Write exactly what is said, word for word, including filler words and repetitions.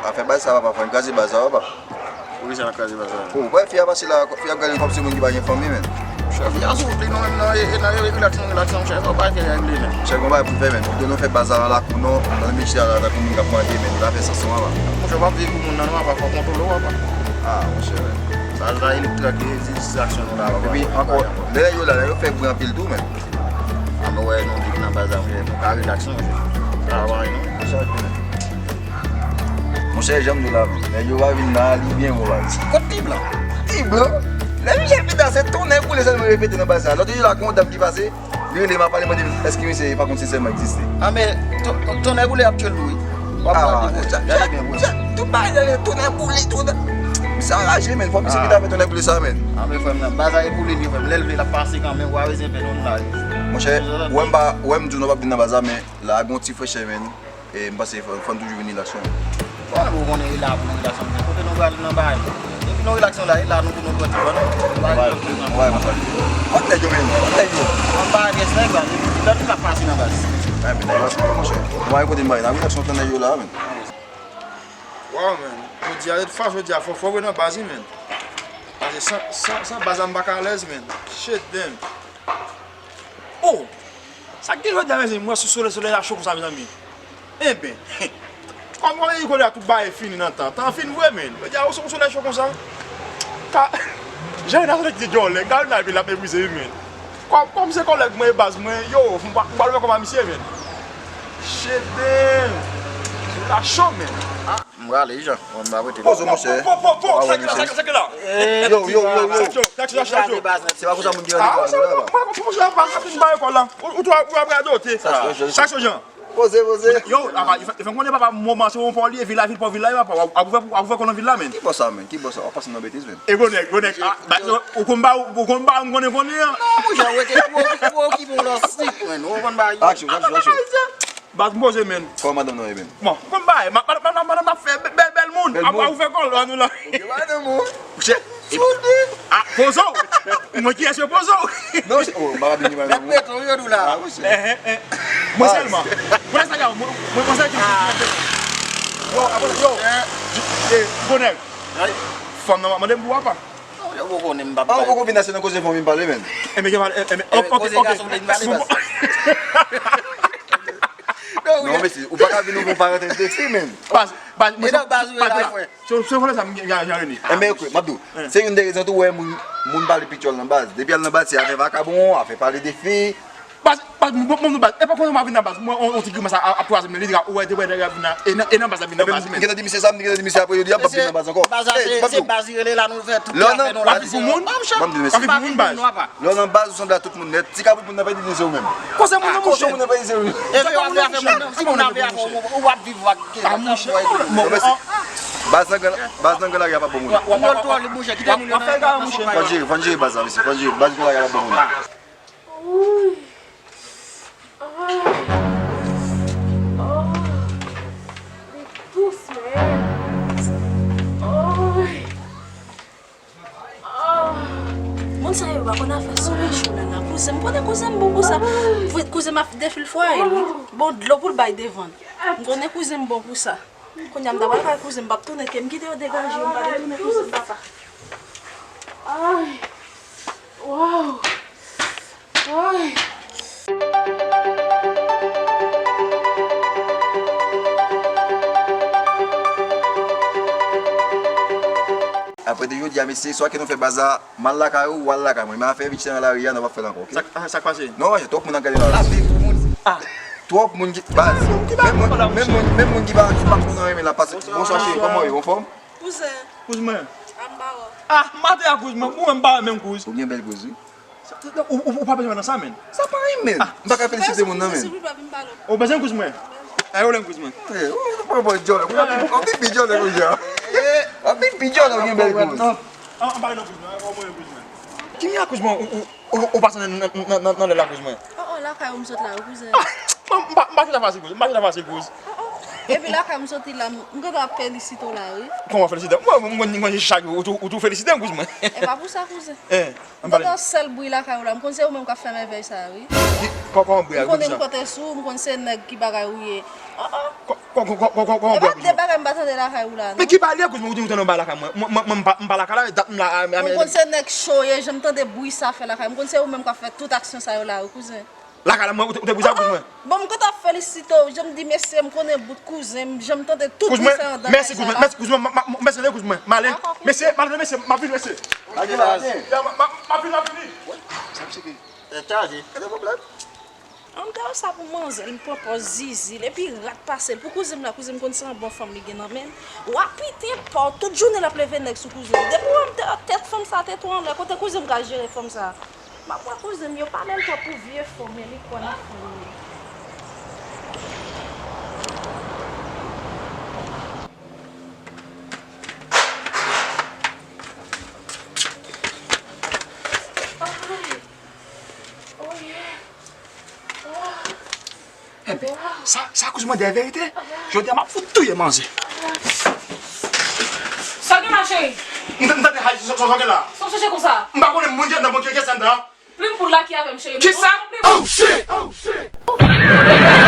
Pa fè baz sa, papa, fò n kraze baz sa, papa. Poukisa n ap kraze baz sa? O, wè, fi a pase la, fi a ap gade m kòmsi moun ki pa gen fanmi, men. Chè, fi a sou wout li, nou menm nan, e, e nan relax, nan relax, monchè, sa w pa fè regle, men. Chè, gon bagay pou n fè, men. Fòk nou fè baz sa nan lakou, non, nan miche a la, tankou moun k ap mande, men, nou ta fè sans, non, papa. Monchè, w ap viv pou moun nan, non, papa, fò kontwole w, papa. Ah, monchè, men. Baz la, e li k tranke, distraksyon nou la, papa. Epi, ankò, lè yo la, lè yo fè bri anpil tou, men. A, nou wè, nou viv nan baz la, monchè, nou ka relax, non, monchè. Travay, non. Monchè, Monchè, jan m di w la, nèg yo pa vin la, li byen bon baz. Kot Ti Blan? Ti Blan? Lè misye vin la, se tonnè boule sèlman repete nan baz sa. Lòt jou la, gen yon dam ki pase, li rele m ap pale, mande m èske misye pa konn si sèlman egziste. A, men, ton-, ton-, tonnè boule ap tchwe l tou, wi. W ap pale de jan, jan, tout bagay la, tonnè boule, tonnè. Misye anraje, men, fò misye ki ta fè tonnè boule sa, men. A, men, frè m nan, baz la e boule li, frè m. Lè l vle, l ap pase kanmenm, w a rezève non la. Monchè, w wè m pa, w wè m di w nou p ap vin nan baz la, men la, gen yon ti frechè, men. E m panse fò, fò n toujou vin relax, wi. Bon, ou konnen e la pou nou relax, men kote nou pral nan bagay. Depi nou relax la, e la nou pou nou pran ti van nou. Wè, wè, wè. Kot nèg yo menm? Kot nèg yo? Anba pyès nèg la, depi lè nou ka pase nan baz. Wè, men nèg yo ansanm, monchè. Mwen kote m bay, nan relax, nou tann nèg yo la, men. Waw, men. Jodi a, de tout fason, jodi a, fò, fò w nan baz, wi, men. Paske san, san, san baz, m pa ka alèz, men. Shit, damn. Oh! Sa k gen jodi a, mezanmi, m wè sou solèy, solèy la cho konsa, mezanmi. Enben, kòm, kòm li konnen tout bagay fini nan tan, tan fin vre, men. Jodi a, ou sou solèy cho konsa. Ka, jan nan solèy ki te djòlè, gade nan epi l ap meprize, wi, men. Kòm, kòm se kòlèg mwen e baz mwen, yo, m pa, m pa lwen kòm a misye, men. Shit, damn. Solèy la cho, men. Ah. M prale, Jan. Mwen, m pa rete. Poze w, monchè. Po, po, po, po, sa ki la, sa ki la, sa ki la. Yo, yo, yo, yo. Sa ki la, sa ki la, sa ki la. Se pa konsa moun ki rele. Ah, se pa konsa, monchè, pa, pa fin ba ekòl la. Ou, ou, ou ap radote. Sa ki la, Jan. Poze, poze. Yo, apa, e fè, e fè konnen papa moman se yon pòl li, vil la, vil pò, vil la, papa, ap ouvè, ap ouvè kò nan vil la, men. Ki bò sa, men? Ki bò sa? W ap pase nan betiz, men. E gwo nèg, gwo nèg. Ah, ba, ou konn ba, ou konn ba, m konnen, konnen, an. Non, monchè, ou rete, ou, ou okipe yon lòt sik, men. Ou konn ba. Aksyon, aksyon, aksyon. Baz, m poze, men. Kòman madanm nan ye, men? Bon, m konn bagay. Ma-, ma-, ma-, madanm nan ap fè bè-, bèl, bèl moun. Ap, ap ouvè kò l, nou la. Bèl moun. Chè. Soude. Ah, poze w. Mwen, kiyès yo poze w? Non, se, oh, m pa vin di bagay, non. Mèt Beton, yo, nou la. Ah, wi, se. Eh, eh, eh. Mwen sèlman. Mwen, sa, mwen, mwen, mwen, sa, yo, apre, yo. Eh, gwo nèg. Fanm nan, mande m pou w apa. Ou poko konnen m p ap pale. Ah, ou poko vin la, se nan koze fanmi m pale, men. Enben, enben, enben, ok, ok, ok. Koze gason vle vin pale, baz. Non, mesye, ou pa ka vin nou fè yon parantèz de fi, men. Baz, baz, mwen se, baz, se, se vòlè sa m gen, jan, jan rele. Enben, ok, m ap di w, se youn de rezon tou, wè, moun, moun pale pi tchòl nan baz. Depi al nan baz, se afè vakabon, afè pale de fi. Baz, baz, bon, bon, baz. E pa konnen m ap vin nan baz. Mwen, on, on ti grimas a, a, ap kwaze m, li di, ou wè, te wè, nèg ap vin nan, e nan, e nan baz, ap vin nan baz, men. M gentan di misye sa, m gentan di misye apre, yo di, ap vin nan baz ankò. Baz la, se, se baz li rele la, nou fè tout afè nou la. L ap viv pou moun? M ap di misye. L ap viv pou moun, baz. Lè w nan baz, ou sanble a tout moun nèt. Ti kabrit moun nan pa itilize w menm. Koze moun nan, monchè. Koze moun nan pa itilize w. E lè w ap viv afè moun nan, si moun nan ap viv afè w, ou ap viv ak. Ah, monchè. Baz nan gran, baz nan gran lari a pa bon moun. Moun yo twò lib, monchè, kite moun yo nan, nan, nan. Fò n jere, fò n jere baz la, mesye. Fò n jere. Baz gran lari a pa bon moun. Ooh. Oh. Li dous, man. Oh. Oh. Moun sa yo pa konn afè solèy cho la, la. Kouzen m, konnen kouzen m bon pou sa. Kouzen m ap defil fwaye l, wi. Bon, dlo pou l bay devan l. M konnen kouzen m bon pou sa. Kounye a m ta pral kay kouzen m, m p ap tounen, ke m kite yo degaje yo, m pa retounen kouzen m, papa. Ay. Waw. Ay. Apre de jodi a, mesye, swa ke nou fè baz la, m al lakay ou, ou al lakay mwen. Men afè vit chita nan lari a, nou p ap fè l ankò, oke? Sa k, sa k pase? Non, twòp moun ap gade nou la. L ap viv pou moun. Ah. Twòp moun ki, baz. Menm moun, menm moun, menm moun ki pa, ki pa konn renmen l ap pase. Bonswa, cheri, kòman w ye? Anfòm? Kouzen. Kouz mwen. A m pa wè w. Ah, maten a kouz mwen. Ou menm pa wè menm kouz. Ou gen bèl kouz, wi. Ou, ou, ou pa bezwen nan sa, men. Sa pa anyen, men. Ah. M pa ka felisite moun nan, men. Silvouplè, vin pale. Ou bezwen kouz mwen? Eh, ou lè kouz mwen. Eh, ou, ou pa bon djòlè. Ou pi djòlè kounye a. Ou pi djòlè, ou gen bèl kouz. An, an, pa nan kouz mwen. An, an, mwen kouz mwen. Ki mwen a kouz mwen? Ou, ou, Ou, ou pase nan, nan, nan, nan, nan lè la kouz mwen. Oh, oh, lakay ou m sot la, wi, kouzen. M, m pa, m pa chita fasil, kouz. M pa chita fasil, kouz. Oh, oh. Epi lakay m soti la, m, m gentan ap felisite w la, wi. Kòman felisite? Mwen, mwen, mwen, mwen, chak jou, ou tou, ou tou felisite m, kouz mwen. E pa pou sa, kouzen. Eh, m pale. M tande yon sèl bri lakay ou la, m konn se ou menm k ap fè mèvèy sa, wi. Ki, kò-, kòman bri a, m konnen m konte sou ou, m konn se nèg ki bagay ou ye. Oh, oh. Kò-, Kòman, kòman, kòman, kòman, kòman, e pa de bagay m pa tande lakay ou la, non. Men ki bagay, kouz mwen, ou di ou tande anba lakay mwen. Mwen, mwen, mwen pa, mwen pa lakay la, dat m la, a, a, a, mwen konn se nèg cho ye, jan m tande bri sa fè lakay. Mwen konn se ou menm k ap fè tout aksyon sa yo la, wi, kouzen. Lakay la, mwen, ou te, ou te bri sa, kouz mwen. Bon, m kontan felisite w, jan m di mesye, m konnen bout kouzen m, jan m tande tout bri sa yo nan kay sa la. Kouz mwen, mèsi, kouz mwen, mèsi, kouz mwen, m ale. Dakò, ok. Mesye, m ale, mesye, m ap vini, mesye. Ok, baz. Ya, m, m, m ap vini, m ap vini. Wi, sa misye gen. Tèt chaje. Gen pwoblèm. An m ta wè sa pou manzè, li pran pòz zizi l, epi rat pase l. Pou kouzen m la, kouzen m konn se yon bon fanm li gen nan men l. W a pite pa w, tout jounen l ap leve nèg sou kouzen m. Depi w wè m te wè tèt fanm sa te tou anlè, kote kouzen m ka jere fanm sa? M ap wè kouzen m, yo pale l twòp pou vye fanm, men li kwè nan fanm li. Enben, sa, sa kouz mwen dèyè verite. Jodi a m ap fout touye manzè. Sa gen la, cheri? M t-, m tande hay sa, sa, sa gen la. Sa w chèche konsa? M pa konnen moun ki anndan bon ki, ki sènda. Plim poul la ki avè m, cheri. Kisa? Oh shit! Oh shit!